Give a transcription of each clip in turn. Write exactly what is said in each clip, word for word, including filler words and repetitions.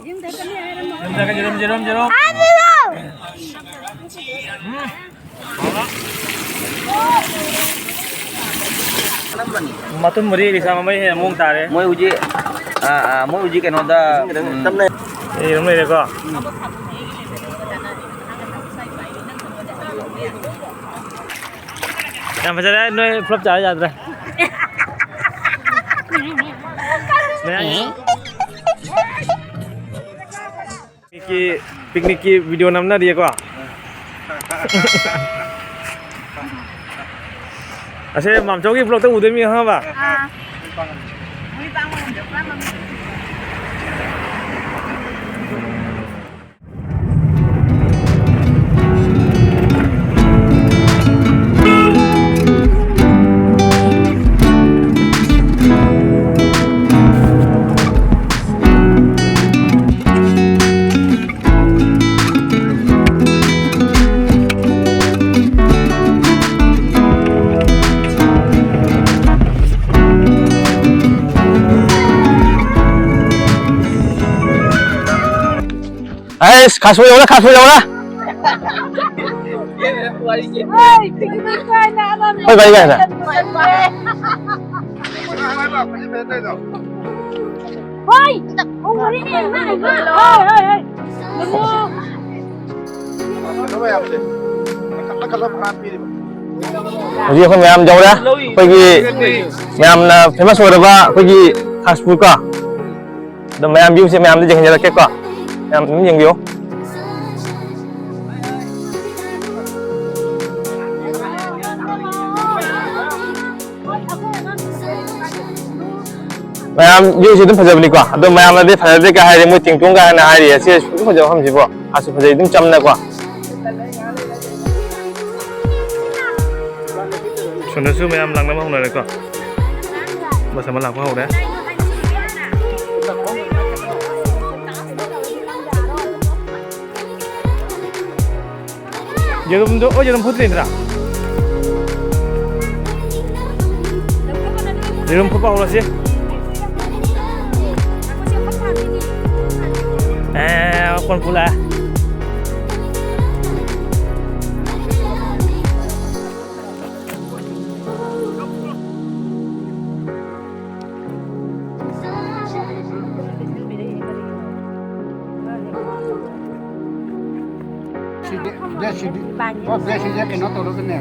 ꯌꯨꯝꯗ ꯌꯦꯔꯨꯝ, ꯌꯦꯔꯨꯝ, ꯌꯦꯔꯨꯝ꯫ ꯃꯇꯨꯝ ꯃꯔꯤ ꯂꯤꯁꯤꯡ ꯑꯃ ꯍꯦꯟꯅ ꯃꯑꯣꯡ ꯇꯥꯔꯦ꯫ ꯃꯣꯏ ꯍꯧꯖꯤꯛ, ꯑꯥ, ꯑꯥ, ꯃꯣꯏ ꯍꯧꯖꯤꯛ ꯀꯩꯅꯣꯗ, ꯎꯝ, ꯑꯦ, ꯑꯗꯨꯝ ꯂꯩꯔꯦꯀꯣ꯫ ꯌꯥꯝ ꯐꯖꯔꯦ, ꯅꯣꯏ ꯄꯨꯂꯞ ꯆꯥ ꯌꯥꯗ꯭ꯔꯦ꯫ ꯃꯌꯥꯝ ꯄꯤꯛꯅꯤꯛꯀꯤ, ꯄꯤꯛꯅꯤꯛꯀꯤ ꯚꯤꯗꯤꯑꯣ ꯅꯝꯅꯔꯤꯌꯦꯀꯣ꯫ ꯑꯁꯦ ꯃꯥꯝꯆꯧꯒꯤ ꯕ꯭ꯂꯣꯛꯇ ꯎꯗꯣꯏ ꯃꯤ ꯈꯪꯉꯕ? ꯑꯥ꯫ ꯑꯩꯁ, ꯈꯥꯁꯄꯨꯔ ꯌꯧꯔꯦ, ꯈꯥꯁꯄꯨꯔ ꯌꯧꯔꯦ꯫ ꯍꯣꯏ, ꯚꯥꯏ, ꯚꯥꯏ, ꯚꯥꯏ꯫ ꯍꯣꯏ! ꯎꯔꯤꯅꯦ, ꯏꯃꯥ, ꯏꯃꯥ꯫ ꯍꯣꯏ, ꯍꯣꯏ, ꯍꯣꯏ꯫ ꯍꯧꯖꯤꯛ ꯑꯩꯈꯣꯏ ꯃꯌꯥꯝ ꯌꯧꯔꯦ꯫ ꯑꯩꯈꯣꯏꯒꯤ ꯃꯌꯥꯝꯅ ꯐꯦꯃꯁ ꯑꯣꯏꯔꯕ ꯑꯩꯈꯣꯏꯒꯤ ꯈꯥꯁꯄꯨꯔ ꯀꯣ꯫ ꯑꯗꯣ ꯃꯌꯥꯝ ꯚ꯭ꯌꯨꯁꯦ ꯃꯌꯥꯝꯗ ꯌꯦꯡꯍꯟꯖꯔꯛꯀꯦꯀꯣ꯫ ꯃꯌꯥꯝ ꯑꯗꯨꯝ ꯌꯦꯡꯕꯤꯌꯨ꯫ ꯃꯌꯥꯝ ꯚ꯭ꯌꯨꯁꯦ ꯑꯗꯨꯝ ꯐꯖꯕꯅꯤꯀꯣ꯫ ꯑꯗꯣ ꯃꯌꯥꯝꯅꯗꯤ ꯐꯖꯗꯦ ꯀꯥꯏ ꯍꯥꯏꯔꯤ, ꯃꯣꯏ ꯇꯦꯡꯇꯣꯡ ꯀꯥꯏꯅ ꯍꯥꯏꯔꯤ꯫ ꯑꯁꯤ ꯑꯁꯨꯛ ꯐꯖꯕ ꯃꯐꯝꯁꯤꯕꯣ꯫ ꯑꯁꯨꯛ ꯐꯖꯩ, ꯑꯗꯨꯝ ꯆꯝꯅꯀꯣ꯫ ꯁꯣꯝꯗꯁꯨ ꯃꯌꯥꯝ ꯂꯥꯛꯅꯕ ꯍꯧꯅꯔꯦꯀꯣ꯫ ꯕꯁ ꯑꯃ ꯂꯥꯛꯄ ꯍꯧꯔꯦ꯫ ꯌꯦꯔꯨꯝꯗꯣ, ꯑꯣ, ꯌꯦꯔꯨꯝ ꯐꯨꯠꯇ꯭ꯔꯤꯗ꯭ꯔꯥ? ꯌꯦꯔꯨꯝ ꯐꯨꯠꯄ ꯍꯧꯔꯁꯤ꯫ ꯀꯣꯟ ꯄꯨꯂꯥꯛꯑꯦ꯫ ꯁꯤꯗꯤ, ꯕꯦꯁ ꯁꯤꯗꯤ, ꯑꯣ, ꯕꯦꯁ ꯁꯤꯁꯦ ꯀꯩꯅꯣ ꯇꯧꯔꯒꯅꯦ,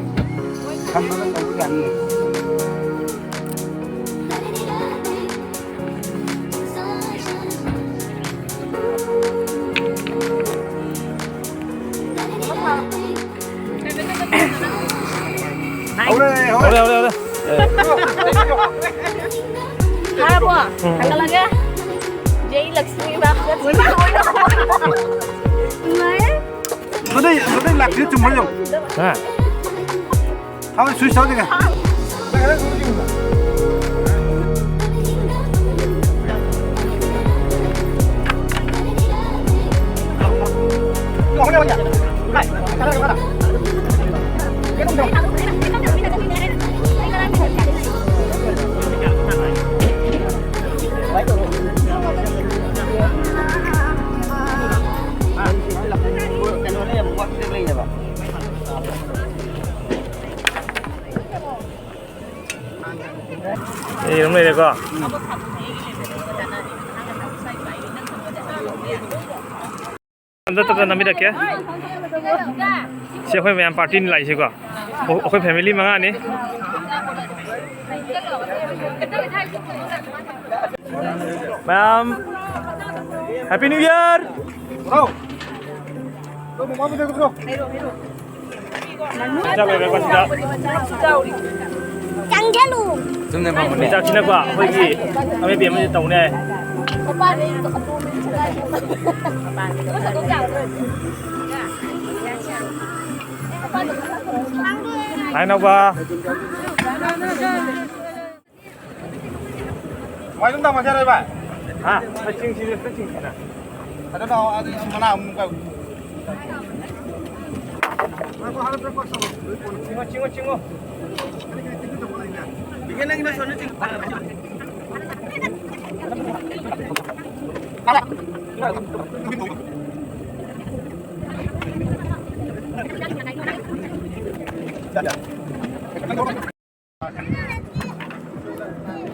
ꯊꯝꯃꯒ ꯇꯧꯕ ꯌꯥꯅꯤ꯫ ꯍꯧꯔꯦ, ꯍꯧꯔꯦ꯫ ꯍꯧꯔꯦ, ꯍꯧꯔꯦ, ꯍꯧꯔꯦ꯫ ꯐꯥꯔꯕꯣ? ꯎꯝ꯫ ꯊꯥꯡꯒꯠꯂꯒꯦ꯫ ꯖꯩ ꯂꯛꯁꯃꯤ ꯃꯥ꯫ ꯅꯨꯡꯉꯥꯏꯌꯦ꯫ ꯅꯣꯏ, ꯅꯣꯏ ꯂꯥꯛꯇ꯭ꯔꯤ ꯆꯨꯝꯕ꯭ꯔꯥ ꯌꯦꯡꯉꯨ꯫ ꯍꯥ? ꯊꯥꯎ ꯁ꯭ꯋꯤꯆ ꯊꯥꯎ ꯇꯤꯡꯉꯦ꯫ ꯑꯦ, ꯑꯗꯨꯝ ꯂꯩꯔꯦꯀꯣ꯫ ꯑꯝꯇ ꯇꯞꯅ ꯅꯝꯕꯤꯔꯛꯀꯦ꯫ ꯁꯤ ꯑꯩꯈꯣꯏ ꯃꯌꯥꯝ ꯄꯥꯔꯇꯤꯅꯤ ꯂꯥꯛꯏꯁꯤꯀꯣ꯫ ꯑꯩꯈꯣꯏ ꯐꯦꯃꯤꯂꯤ ꯃꯉꯥꯅꯤ꯫ ꯃꯌꯥꯝ, Happy New Year! ꯆꯥꯛ ꯂꯣꯏꯔꯒ ꯁꯤꯗ ꯆꯪꯁꯤꯜꯂꯨ꯫ ꯆꯨꯝꯅ ꯐꯝꯕꯅꯦ꯫ ꯆꯥꯛꯁꯤꯅꯀꯣ ꯑꯩꯈꯣꯏꯒꯤ ꯑꯃꯦꯠꯄꯤ ꯑꯃꯗꯤ ꯇꯧꯅꯤ ꯍꯥꯏ꯫ ꯍꯥꯏꯅꯧꯕ꯫ ꯃꯥꯏꯗꯨꯝ ꯇꯝꯃꯁꯦ ꯍꯥꯏꯔꯣ ꯏꯕꯥꯏ? ꯍꯥ? ꯆꯤꯡꯁꯤꯗ, ꯆꯤꯡꯁꯤꯗ꯫ ꯑꯗꯨꯅ ꯑꯗꯨ ꯃꯅꯥ ꯑꯃꯨꯛ ꯀꯛ-, ꯆꯤꯡꯉꯣ, ꯆꯤꯡꯉꯣ, ꯆꯤꯡꯉꯣ꯫ ꯏꯒꯦ, ꯅꯪꯒꯤ ꯅꯁꯣꯟꯅ ꯆꯤꯡꯉꯣ꯫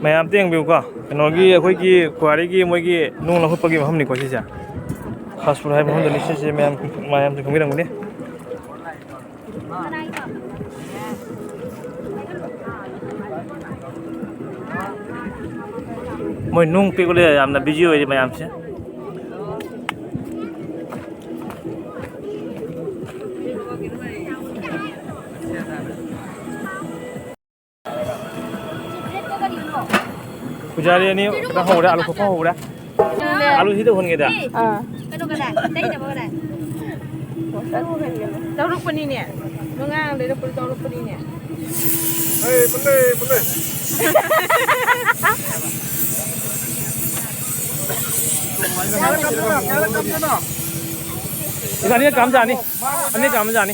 ꯃꯌꯥꯝ ꯑꯝꯇ ꯌꯦꯡꯕꯤꯌꯨꯀꯣ, ꯀꯩꯅꯣꯒꯤ ꯑꯩꯈꯣꯏꯒꯤ quarry ꯒꯤ ꯃꯣꯏꯒꯤ ꯅꯨꯡ ꯂꯧꯈꯠꯄꯒꯤ ꯃꯐꯝꯅꯤꯀꯣ ꯁꯤꯁꯦ꯫ Fast food ꯍꯥꯏꯕ ꯃꯐꯝꯗꯅꯤ ꯁꯤꯁꯦ, ꯃꯌꯥꯝ, ꯃꯌꯥꯝꯁꯨ ꯈꯪꯕꯤꯔꯝꯒꯅꯤ꯫ ꯃꯣꯏ ꯅꯨꯡ ꯄꯦꯛꯄꯗ ꯌꯥꯝꯅ busy ꯑꯣꯏꯔꯤ ꯃꯌꯥꯝꯁꯦ꯫ ꯄꯨꯖꯥꯔꯤ ꯑꯅꯤ ꯈꯤꯇꯪ ꯍꯧꯔꯦ, ꯑꯂꯨ ꯈꯣꯛꯄ ꯍꯧꯔꯦ꯫ ꯑꯂꯨ ꯁꯤꯗ ꯍꯣꯟꯒꯦꯗ꯫ ꯑꯥ꯫ ꯇꯧꯔꯛꯄꯅꯤꯅꯦ꯫ ꯃꯉꯥꯡꯗꯩꯗ ꯄꯨꯂꯞ ꯇꯧꯔꯛꯄꯅꯤꯅꯦ꯫ ꯑꯅꯤ ꯀꯥꯝꯖꯥꯅꯤ꯫ ꯑꯅꯤ ꯀꯥꯝꯖꯥꯅꯤ꯫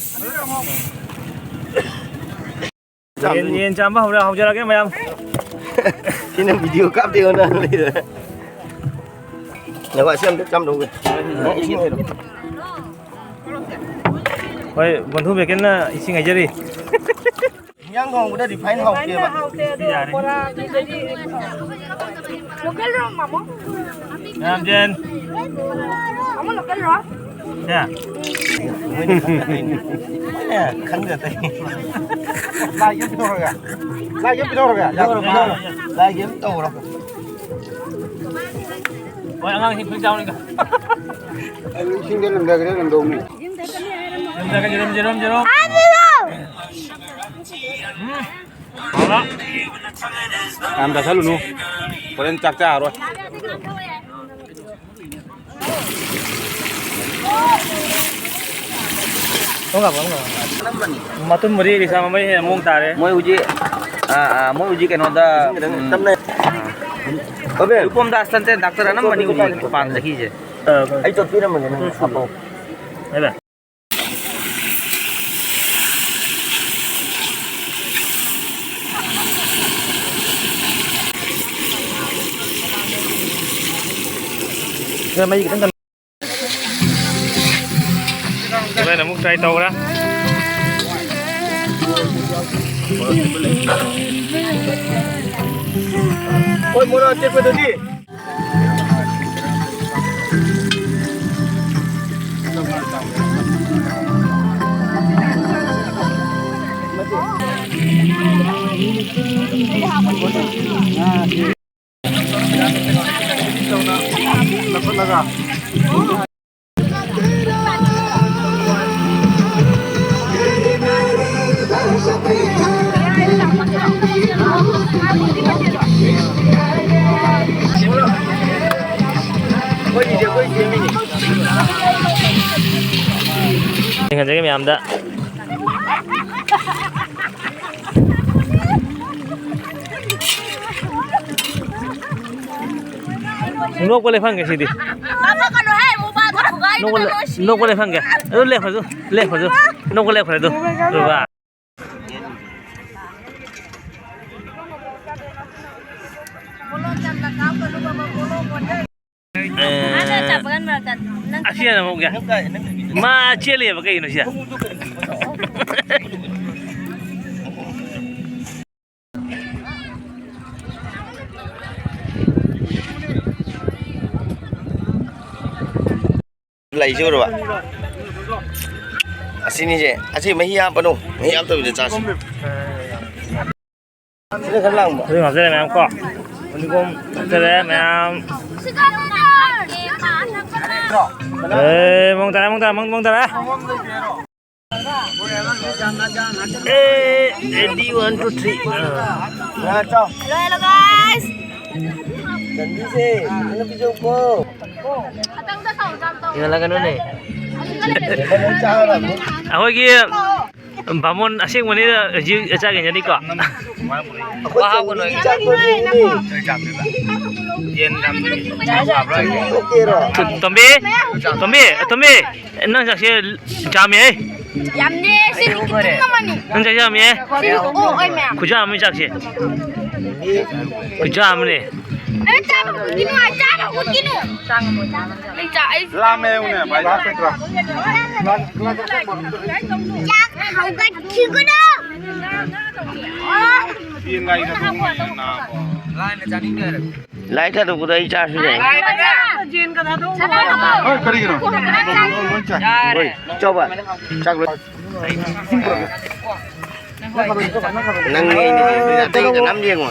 ꯌꯦꯟ, ꯌꯦꯟ ꯆꯥꯝꯕ ꯍꯧꯔꯦ, ꯍꯧꯖꯔꯒꯦ ꯃꯌꯥꯝ꯫ ꯁꯤꯅ video ꯀꯥꯞꯇꯦ ꯑꯣꯟꯅ ꯂꯩꯔꯦ꯫ ꯉꯥꯏꯈꯣ, ꯑꯁꯤ ꯑꯝꯇ ꯆꯥꯝꯗꯧꯒꯦ꯫ ꯅꯪ ꯏꯁꯤꯡ ꯍꯩꯔꯣ꯫ ꯍꯣꯏ, ꯕꯣꯟꯊꯨ ꯕꯦꯀꯦꯟꯅ ꯏꯁꯤꯡ ꯍꯩꯖꯔꯤ꯫ ꯍꯤꯟꯖꯥꯡ ꯊꯣꯡꯕꯗ refine ꯍꯥꯎꯇꯦꯕ꯫ ꯍꯥꯎꯇꯦ ꯑꯗꯣ ꯌꯥꯔꯦ꯫ ꯕꯣꯔꯥ, ꯀꯤꯂꯤꯆꯅꯥ꯫ Local ꯔꯣ, ꯃꯥꯃꯣ? ꯌꯥꯝꯖꯦꯟ꯫ ꯃꯥꯃꯣ, local ꯔꯣ? ꯁꯦ꯫ ꯃꯣꯏꯅ ꯈꯪꯗ ꯇꯧꯔꯤꯅꯤ꯫ ꯃꯣꯏꯅ ꯈꯪꯗ ꯇꯧꯔꯤꯅꯤ꯫ ꯂꯥꯏꯒꯤ ꯑꯃ ꯄꯤꯊꯣꯛꯈ꯭ꯔꯒ꯫ ꯂꯥꯏꯒꯤ ꯑꯃ ꯄꯤꯊꯣꯛꯈ꯭ꯔꯒ꯫ ꯂꯥꯏꯒꯤ ꯑꯃ ꯇꯧꯔꯣ꯫ ꯍꯣꯏ, ꯑꯉꯥꯡꯁꯤꯡ ꯐꯨꯔꯤꯠ ꯆꯥꯕꯅꯤꯗ꯫ ꯑꯩ ꯏꯁꯤꯡꯗ ꯂꯨꯝꯊꯈ꯭ꯔꯦ, ꯂꯨꯝꯊꯣꯛꯅꯤ꯫ ꯂꯨꯝꯊꯈ꯭ꯔꯦ, ꯌꯦꯔꯨꯝ, ꯌꯦꯔꯨꯝ, ꯌꯦꯔꯨꯝ꯫ ꯎꯝ꯫ ꯍꯥꯎꯔꯦ꯫ ꯌꯥꯝ ꯆꯥꯁꯜꯂꯨꯅꯨ꯫ ꯍꯣꯔꯦꯟ ꯆꯥꯛ ꯆꯥꯔꯔꯣꯏ꯫ ꯃꯇꯨꯝ ꯃꯔꯤ ꯂꯤꯁꯥ ꯃꯃꯩ ꯍꯦꯟꯅ ꯃꯑꯣꯡ ꯇꯥꯔꯦ꯫ ꯃꯣꯏ ꯍꯧꯖꯤꯛ, ꯑꯥ, ꯑꯥ, ꯃꯣꯏ ꯍꯧꯖꯤꯛ ꯀꯩꯅꯣꯗ, ꯎꯝ, ꯇꯞꯅ꯫ ꯑꯥ꯫ ꯂꯨꯄꯝꯗꯥꯁꯇ ꯅꯠꯇꯦ, doctor ꯑꯅꯝꯕꯅꯤ ꯍꯧꯖꯤꯛ ꯃꯄꯥꯟ ꯆꯠꯈꯤꯁꯦ꯫ ꯑꯥ, ꯑꯩ ꯆꯠꯄꯤꯔꯝꯃꯒꯦ ꯅꯪ ꯍꯥꯞꯄꯛꯑꯣ꯫ ꯍꯥꯏꯕ꯫ ꯃꯩ ꯈꯤꯇꯪ ꯀꯟ-, ꯑꯃꯨꯛ try ꯇꯧꯈ꯭ꯔꯦ꯫ ꯍꯣꯏ, ꯃꯣꯔꯣꯛ ꯑꯇꯦꯛꯄꯗꯨꯗꯤ꯫ ꯊꯦꯡꯅꯖꯒꯦ ꯃꯌꯥꯝꯗ꯫ ꯅꯣꯛꯄ ꯂꯦꯞꯍꯟꯒꯦ ꯁꯤꯗꯤ꯫ ꯅꯣꯛꯄ ꯂꯦꯞ-, ꯅꯣꯛꯄ ꯂꯦꯞꯍꯟꯒꯦ꯫ ꯑꯗꯨ ꯂꯦꯞꯈ꯭ꯔꯁꯨ, ꯂꯦꯞꯈ꯭ꯔꯁꯨ꯫ ꯅꯣꯛꯄ ꯂꯦꯞꯈ꯭ꯔꯦ ꯑꯗꯨ꯫ ꯔꯨꯕꯥ꯫ ꯑꯦ, ꯑꯁꯤ ꯍꯥꯟꯅ ꯍꯧꯒꯦ꯫ ꯃꯥ ꯆꯦꯜꯂꯤꯑꯕ ꯀꯩꯒꯤꯅꯣ ꯁꯤꯗ? ꯂꯩꯁꯦ ꯎꯔꯕ? ꯑꯁꯤꯅꯤꯁꯦ, ꯑꯁꯤ ꯃꯍꯤ ꯍꯥꯞꯄꯅꯨ, ꯃꯍꯤ ꯍꯥꯞꯇꯕꯤꯗ ꯆꯥꯁꯤ꯫ ꯁꯤꯅ ꯈꯔ ꯂꯥꯡꯕ꯫ ꯍꯧꯖꯤꯛ ꯍꯥꯞꯆꯔꯦ ꯃꯌꯥꯝ ꯀꯣ꯫ ꯐꯗꯤꯒꯣꯝ ꯍꯥꯞꯆꯔꯦ ꯃꯌꯥꯝ꯫ ꯑꯦ, ꯃꯑꯣꯡ ꯇꯥꯔꯦ, ꯃꯑꯣꯡ ꯇꯥꯔꯦ, ꯃꯑꯣꯡ, ꯃꯑꯣꯡ ꯇꯥꯔꯦ꯫ ꯑꯦ, ready, one, two, three. ꯑꯥ꯫ ꯉꯥ ꯆꯥꯎ꯫ Hello, hello, guys. ꯒꯟꯙꯤꯁꯦ, ꯅꯪꯅ ꯄꯤꯖꯧꯀꯣ꯫ ꯌꯣꯜꯂꯒꯅꯨꯅꯦ꯫ ꯅꯪ ꯆꯥꯔꯕꯅꯤ꯫ ꯑꯩꯈꯣꯏꯒꯤ ꯕꯥꯃꯣꯟ ꯑꯁꯦꯡꯕꯅꯤꯅ ꯍꯧꯖꯤꯛ ꯆꯥꯛ ꯌꯦꯟꯖꯅꯤꯀꯣ꯫ ꯑꯩꯈꯣꯏ ꯆꯥꯛ ꯇꯣꯛꯑꯦꯅꯦ꯫ ꯌꯦꯟ ꯌꯥꯝ ꯆꯥꯕ꯭ꯔꯥ ꯍꯥꯏꯁꯦ? ꯇꯣꯛꯀꯦꯔꯣ? ꯇꯣꯝꯕꯤ, ꯇꯣꯝꯕꯤ, ꯇꯣꯝꯕꯤ, ꯅꯪ ꯆꯥꯛꯁꯦ ꯌꯥꯝꯃꯦꯍꯦ꯫ ꯌꯥꯝꯗꯦ, ꯁꯤꯗꯤ ꯈꯤꯇꯪ ꯑꯃꯅꯤ꯫ ꯅꯪ ꯆꯥꯛꯁꯦ ꯌꯥꯝꯃꯦꯍꯦ꯫ ꯁꯤꯗꯤ ꯑꯣꯛ ꯑꯣꯏ ꯃꯌꯥꯝ꯫ ꯈꯨꯌꯥꯝ ꯑꯃꯅꯤ ꯆꯥꯛꯁꯦ꯫ ꯈꯨꯌꯥꯝ ꯑꯃꯅꯤ꯫ ꯑꯦ, ꯆꯥꯕ ꯍꯧꯒꯠꯈꯤꯅꯨ ꯍꯥꯏ, ꯆꯥꯕ ꯍꯧꯒꯠꯈꯤꯅꯨ꯫ ꯑꯩ ꯆꯥ-, ꯑꯩ ꯂꯥꯝꯃꯦ ꯌꯦꯡꯉꯨꯅꯦ, ꯚꯥꯏ꯫ ꯆꯥꯛ ꯍꯧꯒꯠꯈꯤꯒꯅꯨ꯫ ꯌꯦꯟ ꯂꯥꯏ ꯊꯥꯗꯣꯛꯑꯝꯃꯣꯏꯅꯦ, ꯅꯥꯕ꯫ ꯂꯥꯏ ꯊꯥꯗꯣꯛꯄꯗ ꯑꯩ ꯆꯥꯁꯨ ꯌꯥꯏ꯫ ꯍꯣꯏ, ꯀꯔꯤꯒꯤꯅꯣ? ꯂꯣꯏ ꯆꯥꯏ꯫ ꯍꯣꯏ, ꯆꯥꯎꯕ꯫ ꯆꯥꯛ ꯂꯣꯏ-, ꯅꯪ ꯑꯩꯅ ꯑꯇꯩ ꯀꯅꯥꯝ ꯌꯦꯡꯉꯣ꯫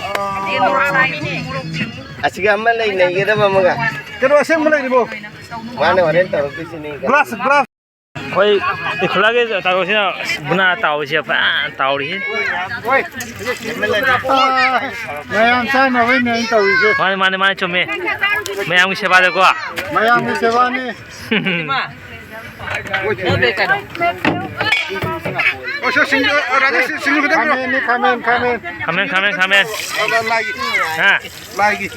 ꯑꯁꯤꯒ ꯑꯃ ꯂꯩ, ꯂꯩꯒꯗꯕ ꯑꯃꯒ꯫ ꯀꯩꯅꯣ ꯑꯁꯦꯡꯕ ꯂꯩꯔꯤꯕꯣ? ꯃꯥꯅ ꯍꯣꯔꯦꯟ ꯇꯧꯔꯛꯇꯣꯏꯁꯤꯅꯤ꯫ Glass, glass. ꯑꯩꯈꯣꯏ ꯏꯈꯨꯂꯥꯒꯤ ꯇꯥꯔꯣꯁꯤꯅ ꯕꯨꯅꯥ ꯇꯥꯎꯔꯤꯁꯦ ꯐꯖꯅ ꯇꯥꯎꯔꯤ꯫ ꯃꯌꯥꯝ ꯆꯥꯅꯕꯩꯅꯦ ꯑꯩꯅ ꯇꯧꯔꯤꯁꯦ꯫ ꯃꯥꯅꯦ, ꯃꯥꯅꯦ, ꯃꯥꯅꯦ, ꯆꯨꯝꯃꯦ꯫ ꯃꯌꯥꯝꯒꯤ ꯁꯦꯕꯥꯗꯀꯣ꯫ ꯃꯌꯥꯝꯒꯤ ꯁꯦꯕꯥꯅꯤ꯫ ꯈꯥꯃꯦꯟꯅꯤ, ꯈꯥꯃꯦꯟ, ꯈꯥꯃꯦꯟ꯫ ꯈꯥꯃꯦꯟ, ꯈꯥꯃꯦꯟ, ꯈꯥꯃꯦꯟ꯫ ꯍꯥ? ꯂꯥꯏꯒꯤ꯫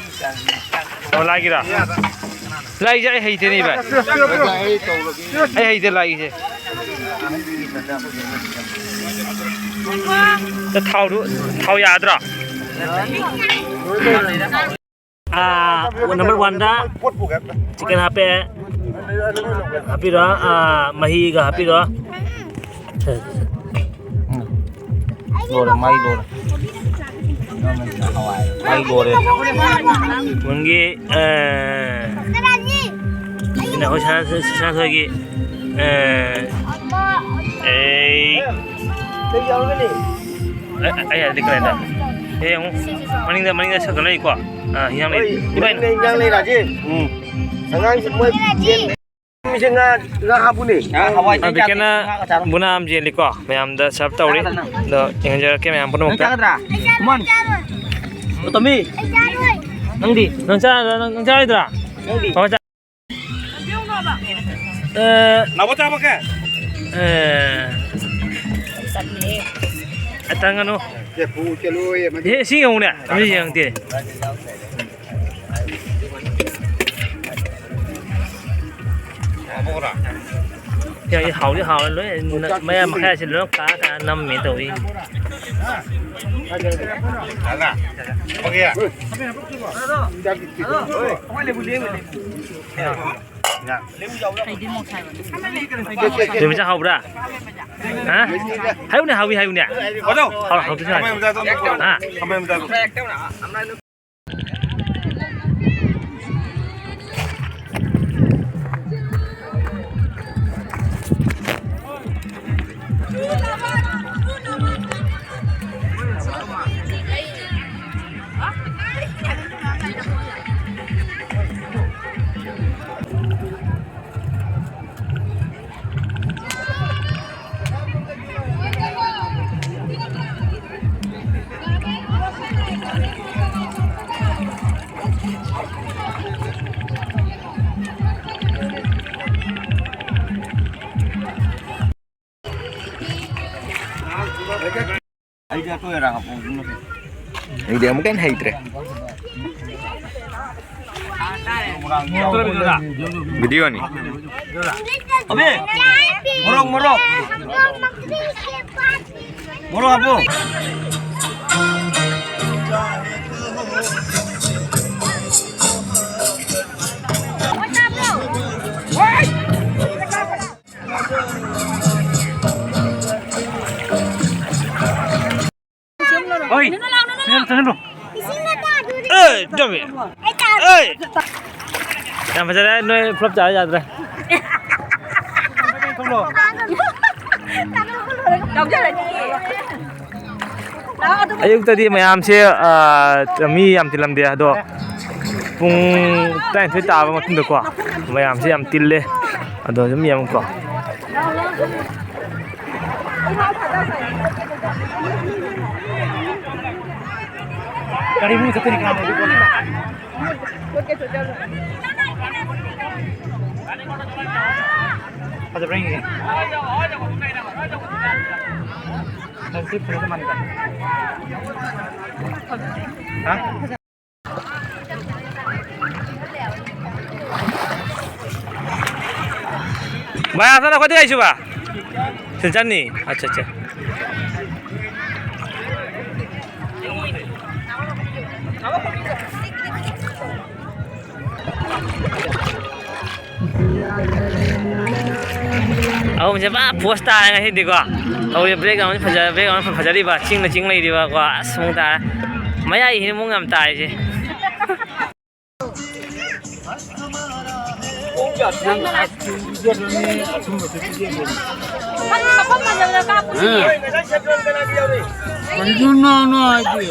ꯑꯣ, ꯂꯥꯏꯒꯤꯔꯥ? ꯂꯥꯏꯁꯦ ꯑꯩ ꯍꯩꯇꯦꯅꯦ, ꯚꯥꯏ꯫ ꯑꯩ ꯍꯩꯇꯦ ꯂꯥꯏꯒꯤꯁꯦ꯫ ꯊꯥꯎꯗꯨ, ꯊꯥꯎ ꯌꯥꯗ꯭ꯔꯣ? ꯑꯥ, number one ꯗ chicken ꯍꯥꯞꯄꯦ꯫ ꯍꯥꯞꯄꯤꯔꯣ, ꯑꯥ, ꯃꯍꯤꯒ ꯍꯥꯞꯄꯤꯔꯣ꯫ ꯂꯣꯏꯔꯦ, ꯃꯩ ꯂꯣꯏꯔꯦ꯫ ꯃꯩ ꯂꯣꯏꯔꯦ꯫ ꯃꯨꯟꯒꯤ, ꯑꯥ, ꯁꯤꯅ ꯑꯩꯈꯣꯏ ꯁꯅꯥ-, ꯁꯅꯥꯊꯣꯏꯒꯤ, ꯑꯥ, ꯑꯩ, ꯑꯩ, ꯑꯩ ꯍꯥꯏꯗꯤ ꯀꯔꯤ ꯍꯥꯏꯇꯥꯔꯦ? ꯍꯌꯦꯡ ꯑꯃꯨꯛ ꯃꯅꯤꯡꯗ, ꯃꯅꯤꯡꯗ ꯁꯛꯀ ꯂꯩꯀꯣ꯫ ꯑꯥ, ꯍꯤꯟꯖꯥꯡ ꯂꯩ꯫ ꯍꯣꯏ, ꯏꯕꯥꯏ꯫ ꯃꯅꯤꯡꯗ ꯍꯤꯟꯖꯥꯡ ꯂꯩ, ꯔꯥꯖꯦꯟ꯫ ꯎꯝ꯫ ꯑꯉꯥꯡꯁꯨ ꯃꯣꯏ ꯃꯤꯁꯦ ꯉꯥ, ꯉꯥ ꯍꯥꯞꯄꯨꯅꯦ꯫ ꯉꯥ ꯍꯋꯥꯏ ꯑ, ꯕꯤꯀꯦꯟꯅ ꯆꯥꯗ꯭ꯔꯥ? ꯕꯨꯅꯥ ꯑꯃ ꯌꯦꯜꯂꯤꯀꯣ, ꯃꯌꯥꯝꯗ serve ꯇꯧꯔꯤ꯫ ꯆꯥꯒꯗ꯭ꯔꯥ ꯅꯪ? ꯑꯗꯣ ꯌꯦꯡꯍꯟꯖꯔꯛꯀꯦ ꯃꯌꯥꯝ ꯅꯪ ꯄꯨꯝꯅꯃꯛꯇ꯫ ꯆꯥꯒꯗ꯭ꯔꯥ? ꯀꯨꯃꯥꯟ꯫ ꯇꯣꯝꯕꯤ꯫ ꯅꯪꯗꯤ? ꯅꯪ ꯆꯥ-, ꯅꯪ, ꯅꯪ ꯆꯥꯔꯣꯏꯗ꯭ꯔꯥ? ꯅꯪꯗꯤ? ꯀꯃꯥꯏ ꯆꯥ-, ꯑꯦ, ꯅꯥꯕꯣ ꯆꯥꯕ ꯀꯦ? ꯑꯦ, ꯑꯇꯪꯒꯅꯨ꯫ ꯆꯦ, ꯄꯨ ꯆꯠꯂꯣꯌꯦ, ꯃꯗꯨ꯫ ꯑꯦ, ꯁꯤ ꯌꯦꯡꯉꯨꯅꯦ꯫ ꯑꯗꯨ ꯌꯦꯡꯉꯛꯇꯦ꯫ ꯌꯥꯏ, ꯍꯥꯎꯗꯤ ꯍꯥꯎꯔꯦ ꯂꯣꯏ꯫ ꯃꯌꯥꯝ ꯃꯈꯥꯏꯁꯦ ꯂꯣꯏ ꯀꯥ ꯀꯥ ꯅꯝꯃꯦ ꯇꯧꯏ꯫ ꯑꯩꯗꯤ ꯃꯣꯔꯣꯛ ꯁꯥꯏꯕ꯫ ꯇꯨꯃꯤꯆꯥ ꯍꯥꯎꯕ꯭ꯔꯥ? ꯍꯥ? ꯍꯥꯏꯌꯨꯅꯦ, ꯍꯥꯎꯏ ꯍꯥꯏꯌꯨꯅꯦ꯫ ꯍꯥꯎ, ꯍꯥꯎꯇ꯭ꯔꯁꯨ ꯍꯥꯏꯌꯨ꯫ ꯍꯥ? ꯑꯩꯗꯤ ꯑꯇꯣꯏ ꯑꯔꯥꯛ ꯍꯥꯞꯄ ꯎꯗ꯭ꯔꯤꯕꯅꯤ꯫ ꯑꯩꯗꯤ ꯑꯃꯨꯛꯀ ꯍꯦꯟꯅ ꯍꯩꯇ꯭ꯔꯦ꯫ ꯚꯤꯗꯤꯑꯣꯅꯤ꯫ ꯑꯕꯦ, ꯃꯣꯔꯣꯛ, ꯃꯣꯔꯣꯛ꯫ ꯃꯣꯔꯣꯛ ꯍꯥꯞꯄꯨ꯫ ꯍꯣꯏ꯫ ꯆꯪꯍꯜꯂꯣ, ꯆꯪꯍꯜꯂꯣ꯫ ꯑꯦ, ꯏꯆꯥꯎꯕꯤ꯫ ꯑꯦ꯫ ꯌꯥꯝ ꯐꯖꯔꯦ, ꯅꯣꯏ flop ꯆꯥꯔ ꯌꯥꯗ꯭ꯔꯦ꯫ ꯑꯌꯨꯛꯇꯗꯤ ꯃꯌꯥꯝꯁꯦ, ꯑ, ꯃꯤ ꯌꯥꯝ ꯇꯤꯜꯂꯝꯗꯦ, ꯑꯗꯣ ꯄꯨꯡ ꯇꯔꯥꯅꯤꯊꯣꯏ ꯇꯥꯕ ꯃꯇꯨꯡꯗꯀꯣ ꯃꯌꯥꯝꯁꯦ ꯌꯥꯝ ꯇꯤꯜꯂꯦ꯫ ꯑꯗꯣ ꯑꯗꯨꯝ ꯌꯦꯡꯉꯨꯀꯣ꯫ ꯐꯖꯕ꯭ꯔꯥ ꯌꯦꯡꯒꯦ꯫ ꯅꯪ ꯁꯤ ꯐꯖꯅ ꯃꯥꯟꯅꯩ꯫ ꯍꯥ? ꯚꯥꯏ, ꯑꯥꯗ ꯅꯈꯣꯏꯗꯤ ꯀꯩꯁꯨꯕ? ꯁꯤꯜꯆꯔꯅꯤ? ꯑꯠꯆꯥ, ꯑꯠꯆꯥ꯫ ꯑꯍꯨꯝꯁꯦ ꯄꯨꯔꯥ ꯄꯣꯁ ꯇꯥꯔꯦ ꯉꯁꯤꯗꯤꯀꯣ꯫ ꯍꯧꯖꯤꯛ ꯕꯦꯛꯒ꯭ꯔꯥꯎꯟꯁꯦ ꯐꯖ-, ꯕꯦꯛꯒ꯭ꯔꯥꯎꯟ ꯐꯖꯔꯤꯕ, ꯆꯤꯡꯅ ꯆꯤꯡ ꯂꯩꯔꯤꯕꯀꯣ꯫ ꯑꯁ, ꯃꯑꯣꯡ ꯇꯥꯔꯦ꯫ ꯃꯌꯥꯏꯁꯤꯅ ꯃꯑꯣꯡ ꯌꯥꯝ ꯇꯥꯔꯤꯁꯦ꯫ ꯃꯐꯝ ꯐꯖꯕꯗ ꯀꯥꯞꯄꯨꯁꯤꯅꯦ꯫ ꯀꯔꯤꯅꯣ ꯅꯣ ꯅꯣ ꯍꯥꯏꯗꯤ?